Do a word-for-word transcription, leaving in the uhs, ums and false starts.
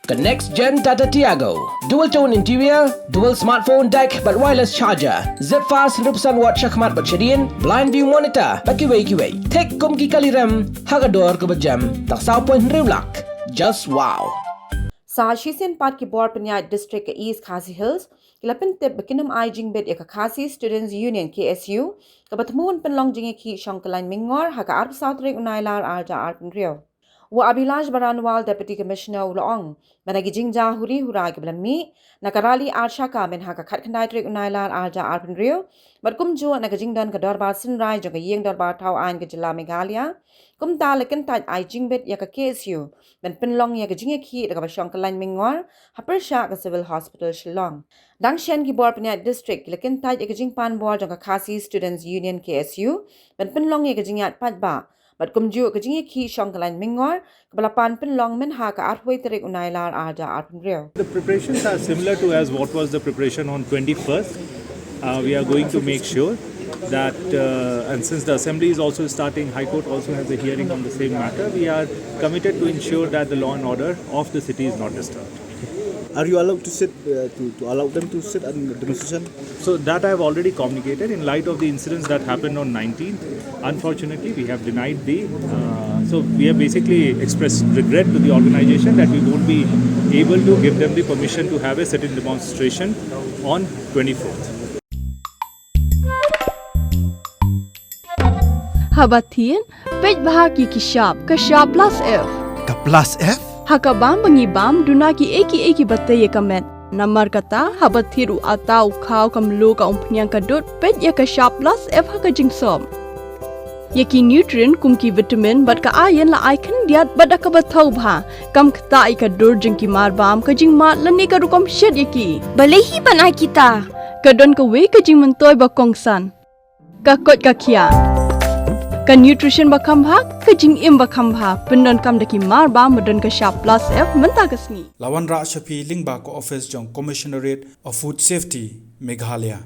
Ka next gen Tata Tiago. Dual tone interior, dual smartphone deck bad wireless charger. Zip fast hynriew percent watt shakhmat bad shadien, blind view monitor bad kiwei kiwei. Thik kum ki kali rem ha ka dor kaba jem tang saw point hynriew lak. Just wow. Sa shisien pat ki bor pynïaid district ka East Khasi Hills ki la pyntip ba kin ym ai jingbit ïa ka Khasi Students Union, K S U, kaba thmu ban pynlong jingïakhih shong kyllain mingngor ha ka arphew saw tarik u Nailar arhajar arphew hynriew. U Abhilash Baranwal, Deputy Commissioner, u la ong ba na ki jingjia huri hura kiba la mih na ka rally ar shaka mynha ka khatkhyndai tarik u Nailar arhajar arphew hynriew bad kumjuh na ka jingdon ka dorbar synrai jong ka Ïing Dorbar Thaw Aiñ ka jylla Meghalaya, kumta la kyntait ai jingbit ïa ka K S U ban pynlong ïa ka jingïakhih da kaba shong kyllain mingngor ha pyrshah ka Civil Hospital Shillong. Dang shen ki bor pynïaid district ki la kyntait ïa ka jingpan bor jong ka Khasi Students Union, K S U, ban pynlong ïa ka jingïaid paidbah bad kumjuh ka jingïakhih shong kyllain mingngor kaba la pan pynlong mynha ka arphew tarik u Nailar arhajar arphew hynriew. The preparations are similar to as what was the preparation on twenty-first. Uh, we are going to make sure that, uh, and since the assembly is also starting, High Court also has a hearing on the same matter, we are committed to ensure that the law and order of the city is not disturbed. Are you allowed to sit, uh, to, to allow them to sit and demonstration? So that I've already communicated in light of the incidents that happened on nineteenth. Unfortunately, we have denied the, uh, so we have basically expressed regret to the organization that we won't be able to give them the permission to have a sit-in demonstration on twenty-fourth. Haba thied, peit bha ki ki shap, ka shap plus F. Ka plus F? Ha ka bam ba ngi bam, duna ki ei ki ei kiba tei ïa ka met. Namar kata, haba thied u atta u khaw ka mluh ka umphniang ka dud, peit ïa ka shap plus F ha ka jingsop. Ïa ki nutrient kum ki vitamin bad ka iron la ai khyndiat bad da kaba thaw bha. Kam ktah ïa ka dur jong ki mar bam, ka jingmad lane ka rukom shet ïa ki. Balei hi ban ai kita? Ka don kawei ka jingmyntoi ba kongsan. Ka koit ka khiah. Ka nutrition ba kham bha, ka jingim ba kham bha. Pyndonkam da ki mar bam ba don ka shap plus F mynta ka sngi. La wanrah sha phi lyngba ka office jong Commissionerate of Food Safety, Meghalaya.